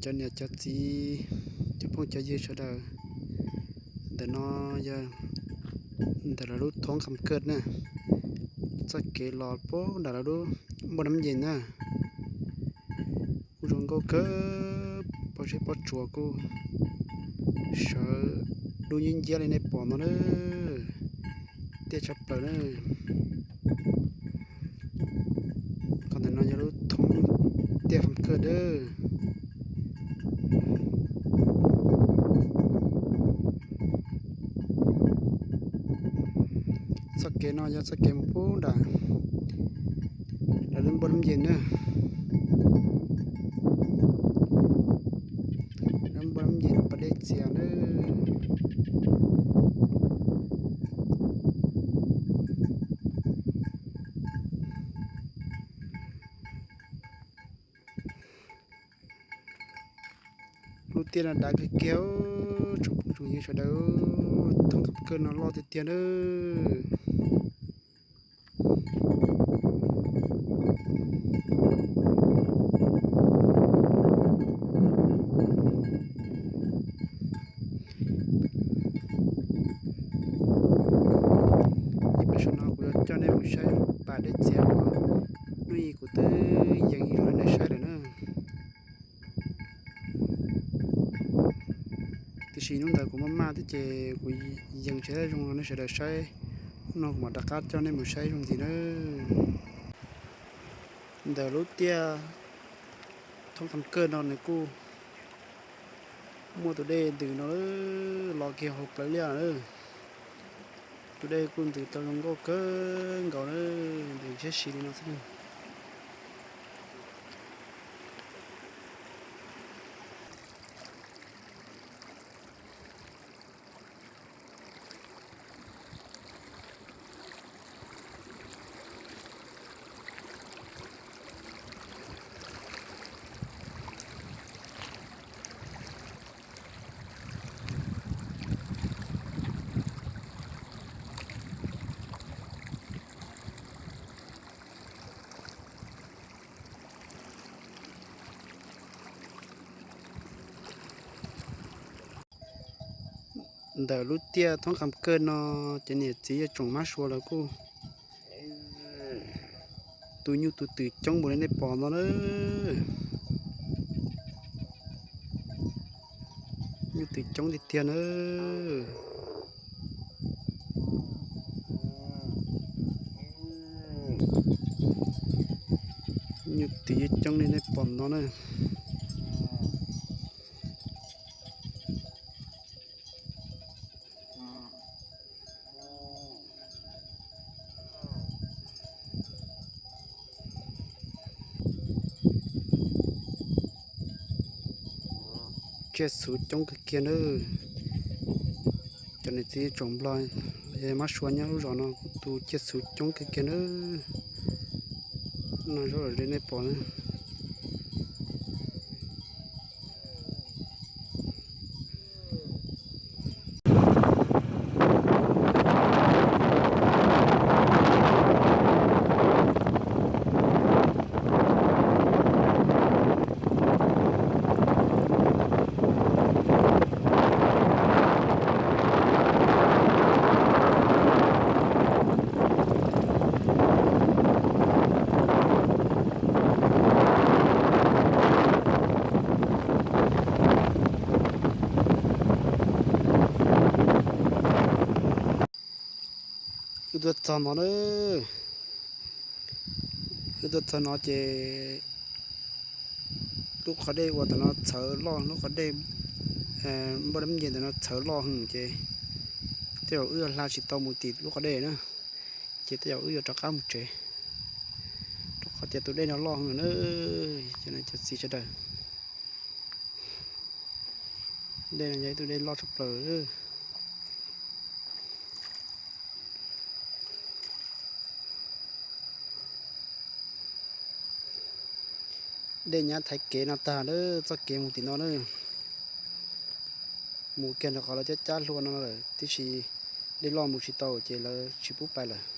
Cov niam cov txiv, cov phooj cov ywg sawv daws, ntawm no yog ntawm lawv lub thoob Kham Kawj na, txoj kev los puag nram lawv lub npoj Nab Yes na. Kuj zoo nkauj kawg, pob zeb pob tsuas kuj sawv dub nciab nciab li nej pom no na, tiaj tshaj plaws na. Qhov ntawm no yog lub thoob tiaj Kham Kawj na. Txoj kev no yog txoj kev mus puag nram lawv lub npoj Nab Yes na. Lub npoj Nab Yes pas dej txias na. Lub tiaj no dav kawg kiag, tsoom phooj tsoom ywg sawv daws, thoob Kham Kawj no loj tiag tiag na. Ib pliag saum no kuv yuav coj nej mus saib pas dej txias uas hnub i kuv twb yees ib zaug rau nej saib lawm na. Tiam sis hnub ntawd kuv maj maj thiab ces kuv yees tsis tau zoo rau nej sawv daws saib. Hnub no kuv mam rov qab coj nej mus saib zoo ntxiv na. Ntawm lub tiaj thoob Kham Kawj no nws kuj muaj tus dej ntws no los kiag hauv plawv liaj na. Tus dej kuj ntws tau zoo nkauj kawg nkaus na, ntws ntshiab si li no xwb. Ntawm lub tiaj thoob Kham Kawj no, cov niam txiv yog tsoom mab sua lawv kuj tu nyuj tu twm coob npaum li nej pom no na. Nyuj twm coob tiag tiag na. Nyuj twm yeej coob li nej pom no na. Tsiaj txhu coob kawg kiag nawb. Cov niam txiv tsoom nplog, mab sua nyob lub zos no kuj tu tsiaj txhu coob kawg kiag nawb. No zaub lawm li nej pom na. Wb tuaj txog no na, wb tuaj txog no ces lub qhov dej uas ntawm no txhawv loj, lub qhov dej npaj dab nce ntawm no txhawv loj heev ces tej zaum wb yuav hla tsis tau mus tim lub qhov dej na, ces tej zaum wb yuav rov qab mus tsev, rau qhov tias tus dej no loj heev na, cov niam cov txiv sawv daws. Dej no yog ib tug dej loj tshaj plaws. Dej nyab thaiv kev no tag lawm, txoj kev mus tim no na, mus kiag ntawm qhov lawv cab cab hlua no lawm, tiam sis dej loj mus tsis tau ces lawv tsis pub pais lawm.